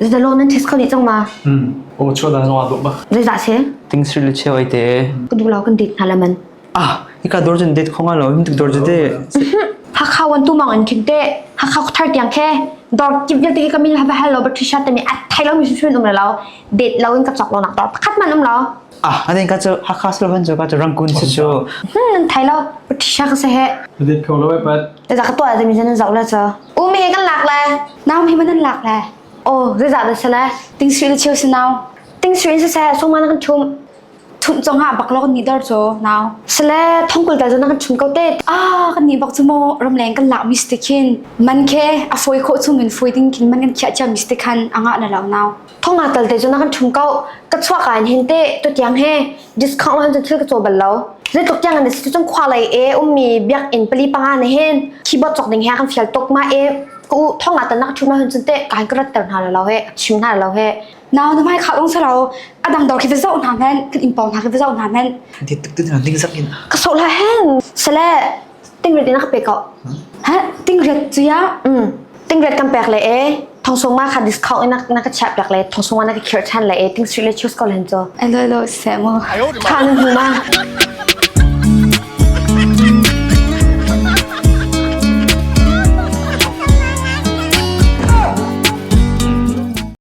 Zalo nan test kho dih cang ma? Hmm. Aw chuah dan zong aa dawh bak. Zeizah si? Ting sri le cheu ai te. Ka duh lo kan date hna la man. Ah, hika dor cun date khong lo, him tuk dor cu te. Hakha wan tu mang in khin te, Hakha thar tiang khe dor kip vialte khi ka min ha hal lo Patricia te mi a thai lo mi hrim um lo. Date lo in ka chok lo nak dor pakhat man um lo. Ah, aden ka cu Hakha slo han cu ka cu Rangoon si cu. Hmm, nan thai lo Patricia ka se he. Date kho lo ai pat. Zeizah ka tuah timi nan zoh le cu. Um he kan lak le. Nau he man nan lak le. Oh, zeizah dah si le? Ting sui le cheu si nau. Ting sui in siseh, sungma na kan chum. Thumh cong ah bak lo kan ni dor cu nau. Sile thongkul tal cu na kan chum ko te. Ah, kan ni bak cu mo ramleng kan lak mi si khin. Man khe a foi khawh chung in foi ding khin man kan khiah cia mi si khan anga na lo nau. Thong nga tal te cu na kan chum ko. Ka chuak ah hin te tu tiang he discount han cu thil ka caw bal lo. Zeitluk tiang an si cun khua lei e ummi biakinn pali panga ne hin keyboard cawk ding he kan fial tuk ma e ka u thong nga tal na ka chum ahun cun te ka hin ka rat ter hna lo he chim hna lo he. Nau na mai kha ong salo adang dor khi va zoh hna men kan in pawng hna khi va zoh hna men. Dit tuk tu ding sak in. Ka so la hen. Sale ting rit in ka pe ko. Ha ting rit chu ya. Mm. Ting rit kan pek le e thong sung ma kha discount in na ka chiah piak le thong sung ma na ka khir than le e ting sri le choose ko len cho. Alo alo se mo. Tha nan hmu ma.